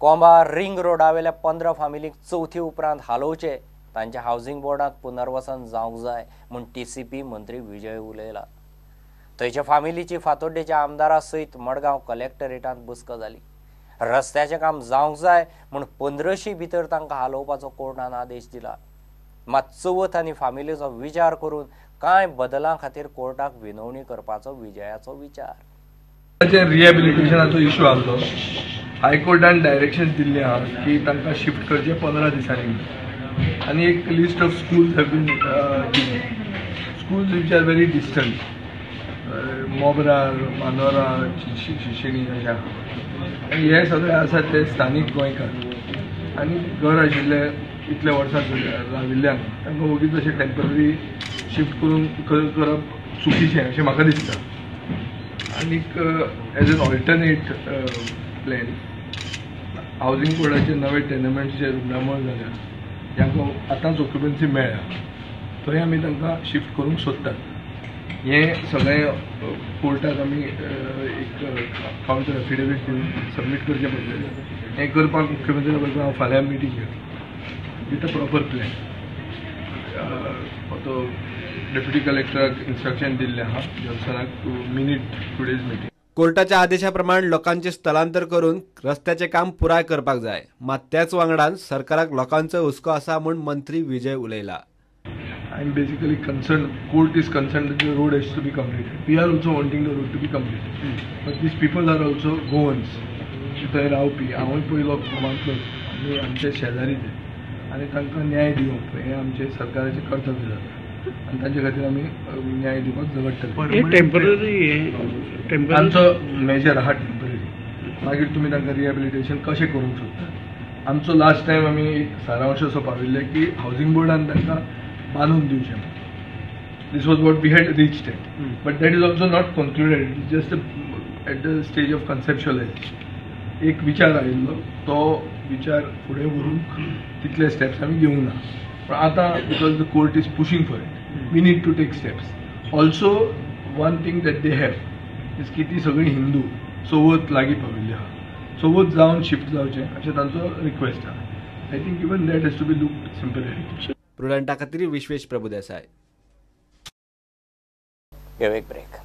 कोंबा ring रोडावेल्या 15 फामिलींक चवथी उपरांत हालोवचे, तांच्या हावजिंग बोर्डांत पुनर्वसन जावंक जाय म्हूण TCP मंत्री विजय उलयला. थंयच्या फामिलीची फातोड्डेच्या आमदारा सयत मडगांव कलेक्टरेटांत बसका जाली. रस्त्याचें काम जावंक जाय म्हूण 1500 भितर तांकां हालोवपाचो कोर्टान आदेश दिला. मात चवथ आनी फामिलीचो विचार करून कांय बदलां खातीर कोर्टाक विनवणी करपाचो विजयाचो विचार. रिहेबिलिटेशनाचो इशू आसलो. हायकोर्टान डायरेक्शन दिल्लें आहा की तांकां शिफ्ट करचें 15 दिसांनी आनी एक list of schools have been given. Schools which are very distant, Mobrar, Manora, Shishinim अशें आहा. आनी हे सगळे आसा ते स्थानीक गोंयकार आनी घर आशिल्ले इतले वर्सां राविल्ल्यान तांकां वगीच अशें टेम्पररी शिफ्ट करून करप चुकीचें अशें म्हाका दिसता. आनीक as an alternate plan housing बोर्डाचे नवे टेनमेंट्स जे रुग्णामळ जाल्या तांकां आतांच ऑक्युपन्सी मेळ्ळ्या थंय आमी तांकां शिफ्ट करूंक सोदतात. हें सगळें कोर्टाक आमी एक कावंटर एफिडेवीट दिवन सबमीट करचें पडटलें. हें करपाक मुख्यमंत्र्या बरोबर हांव फाल्यां मिटींग घेतलो विथ अ प्रॉपर प्लॅन. तो डेप्युटी कलेक्टराक इन्स्ट्रक्शन दिल्लें आहा जॉन्सनाक टू मिनीट टुडेज मिटींग. कोर्टाच्या आदेशा प्रमाण लोकांचे स्थलांतर करून रस्त्याचें काम पुराय करपाक जाय. मात त्याच वांगडान सरकाराक लोकांचो हुस्को आसा म्हूण मंत्री Vijay उलयला. I am basically concerned, court is concerned that the road has to be completed. We are also wanting the road to be completed. But these people are also Goans. थंय रावपी, हांवूय पयलो गोवांतलोच, आमी आमचे शेजारी ते आनी तांकां न्याय दिवप हें आमचें सरकाराचें कर्तव्य जाता आनी तांचे खातीर आमी न्याय दिवपाक झगडटले. टेम्पररी आमचो मेजर आहा टेम्पररी. मागीर तुमी तांकां रिहेबिलिटेशन कशें करूंक शकता. आमचो लास्ट टायम आमी एक सारांश असो पाविल्ले की हावजिंग बोर्डान तांकां बांदून दिवचें. This was what we had reached at. But that is also not concluded. It is just at the stage of conceptualization. एक विचार आयिल्लो तो विचार फुडें व्हरूंक तितले स्टेप्स आमी घेवंक ना. पण आतां because the court is pushing for it, we need to take steps. Also one thing that they have is की ती सगळीं हिंदू चवथ लागीं पाविल्ली आहा, चवथ जावन शिफ्ट जावचें अशें तांचो रिक्वेस्ट आहा. I think even that has to be looked sympathetically. प्रुडंटा खातीर विश्वेश प्रभुदेसाय. घेवं एक ब्रेक.